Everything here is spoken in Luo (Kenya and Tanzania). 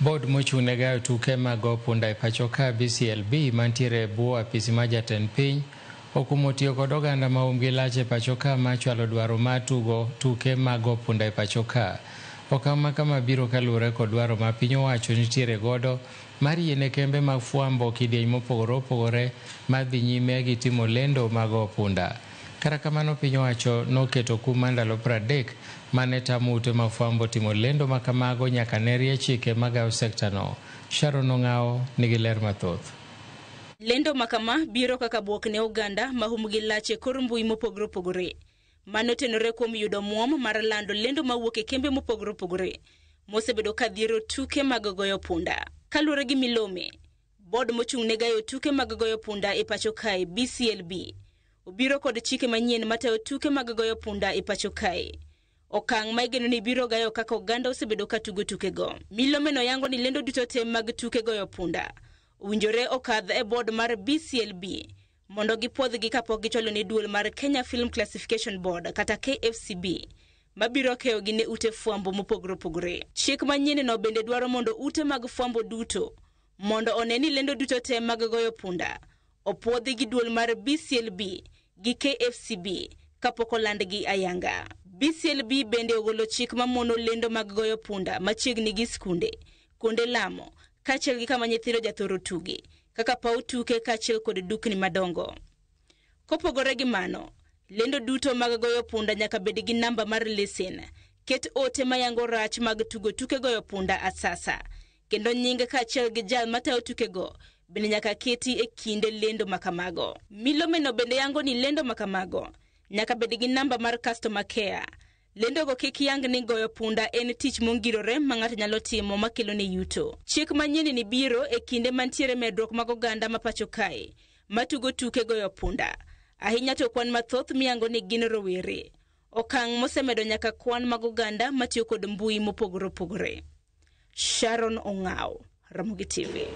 Board mochung' ne gayo tuke mag go punda e pacho ka BCLB mantiere e bwo apisi mar jatend piny okumo tiyo kod oganda ma umgi lach e pacho ka ma chwalo dwaro mar tugo tuke mag go punda e pacho ka. Okang' ma kama biro kaluwore kod dwaro ma piny owacho nitiere godo mar yiene kembe mag fwambo kidieny mopogore opogore mar dhi nyime gi timo lendo mag go punda. Kata kamano piny owacho noketo kum mar ndalo 30 mane tamo ute mag fwambo timo lendo ma kamago nyaka ne rie chike magayo sekta no. Sharon Ong'awo nigi ler mathoth. Lendo ma kama biro kaka bwok ne oganda ma humgi lach e kor mbui mopogore opogore. Mano tenore kuom yudo muom mar lando lendo mawuok e kembe mopogore opogore mosebedo ka dhiero tuke mag goyo punda. Kaluwore gi milome, Board mochung' ne gayo tuke mag goyo punda e pacho kae BCLB obiro kod chike manyien matayo tuke mag goyo punda e pacho kae. Okang' ma igeno ni biro gayo kaka oganda osebedo ka tugo tukego. Milome no yango ni lendo duto te mag tuke goyo punda owinjore okadh e board mar BCLB mondo gipuodhgi kapok gichwalo ne duol mar Kenya Film Classification Board kata KFCB mabiro keyogi ne ute fwambo mopogore opogore. Chik manyien no bende dwaro mondo ute mag fwambo duto mondo one ni lendo duto te mag goyo punda opuodhi gi duol mar BCLB gi KFCB kapok olandgi ayanga. BCLB bende ogolo chik mamono lendo mag goyo punda machiegni gi skunde, kuonde lamo, kaachiel gi kama nyithindo jathoro tuge, kaka paw tuke kaachiel kod dukni madongo. Kopogore gi mano, lendo duto mag goyo punda nyaka bed gi namba mar lesen, ket ote mayango rach mag tugo tuke goyo punda asasa, kendo nying kaachiel gi jal matayo tukego bende nyaka keti e kinde lendo makamago. Milomeno bende yango ni lendo makamago nyaka bed gi namba mar customer care. Lendogo kik yang ni goyo punda en tich mongirore ma ng'ato nyalo timo makelo ne yuto. Chik manyien ni biro e kinde mantiere medruok mag oganda ma pacho kae matugo tuke goyo punda. Ahinya to kwan mathoth miyango ni gin rowere. Okang' mosemedo nyaka kwan mag oganda matiyo kod mbui mopogore opogore. Sharon Ong'aw, Ramogi TV.